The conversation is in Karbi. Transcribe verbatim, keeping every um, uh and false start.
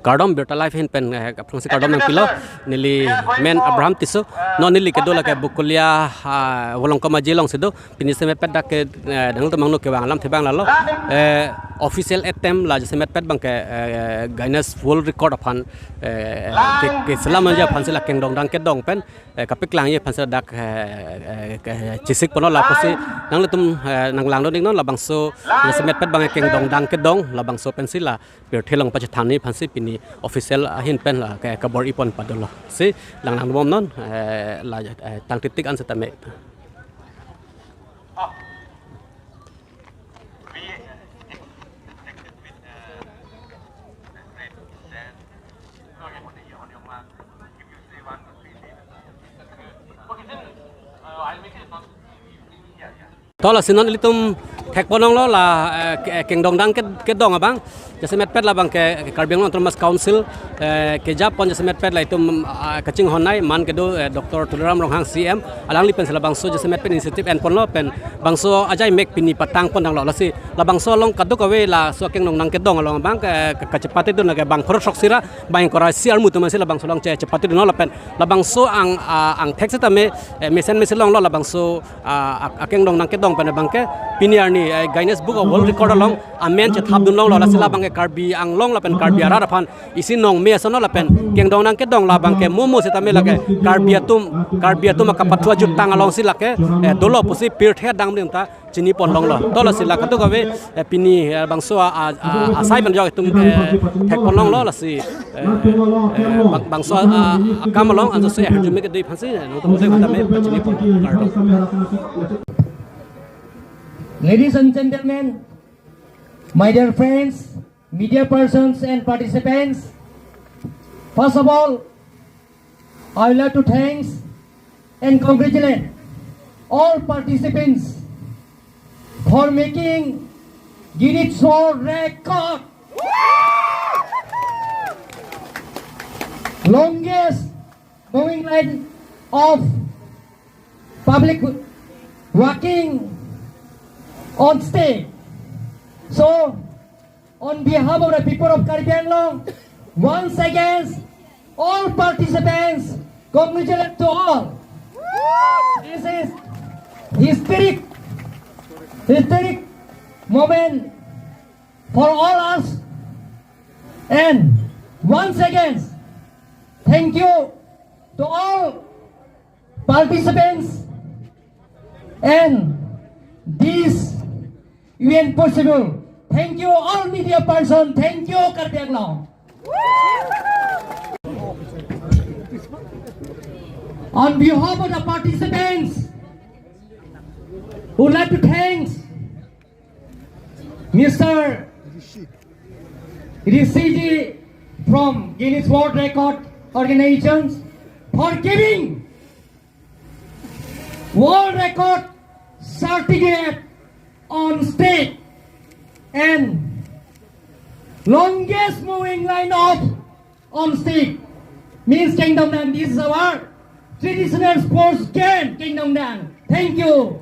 Kardom, Birta Live ahin pen, eh, aphrangsi kardom nangpilo. Neli men Abraham Tisso. Non neli kedo lake Bokolia, ah, Volongkom Aji alongsi do. Pini jasemetpet dak ke, eh, nangtum angno kevang alamthe abang lalo. Eh, official attempt la jasemetpet abangke, eh, Guinness World Record aphan, eh, ke, keselam anja aphansi la kengdong dang kedong pen, eh, kapeklangji aphansi dak, eh, eh, ke, chesik ponlo lapusi nanglitum, eh, nanglangdun iknon labangso jasemetpet abangke kengdong dang kedong labangso pensi la pirthe along pachethanji aphansi pini official ahin pen la ke kabor-i pon padolo. Si langlangdun bomnon, eh, la, eh, tang titik an setame. To lasi non ilitum thek ponlonglo la, eh, ke-, kengdong dang ke-, kedong abang. Jasemetpet labangke Karbi Anglong Autonomous Council, eh, kejapon jasemetpet la itum, ah, kachinghon nai man kedo, eh, Doctor Tuliram Ronghang C M. Alangli pensi labangso jasemetpet initiative enponlo pen bangso ajai mek pini patang pon danglo lasi labangso along kadokave laso kengdong dang kedong along abang ke, ke, kachepatedun lake bang pharo throksi ra bang ingkoi ra isi armu atum si labangso along che, chepatedunlo lapen labangso ang, ah, angthek setame, eh, mesen mesen longlo labangso, ah, ak-, akengdong dang kedong pen abangke pini arni, eh, Guinness Book of World Record along amen chethapdunlonglo lasi labangke Karbi Anglong lapen Karbi arat aphan isi nongme asonlo lapen kengdong dang kedong labangke momo setame lake Karbi atum, Karbi atum akapathu ajutang alongsi lake, eh, dolo pusi pirthe adang rim ta chini ponlonglo. To lasi la kadokave, eh, pini, eh, bangso a, a, a, asai pen jok itum, eh, thek ponlonglo lasi, eh, eh, bang-, bangso a, a, akam along anso se herjume kedo aphansi, eh, nangtum ode kata me chini ponlonglo. Ladies and gentlemen, my dear friends, media persons and participants, first of all, I would like to thanks and congratulate all participants for making Guinness World Record. Longest moving line of public walking on stage. So, on behalf of the people of Karbi Anglong, once again, all participants, congratulate to all. This is historic, historic moment for all us. And once again, thank you to all participants and this event possible. Thank you all media person. Thank you Karbi Anglong. On behalf of the participants, would like to thanks Mister Rishi ji from Guinness World Record Organizations for giving World Record certificate on stage and longest moving line of on stage means kengdong dang. This is our traditional sports game, kengdong dang. Thank you.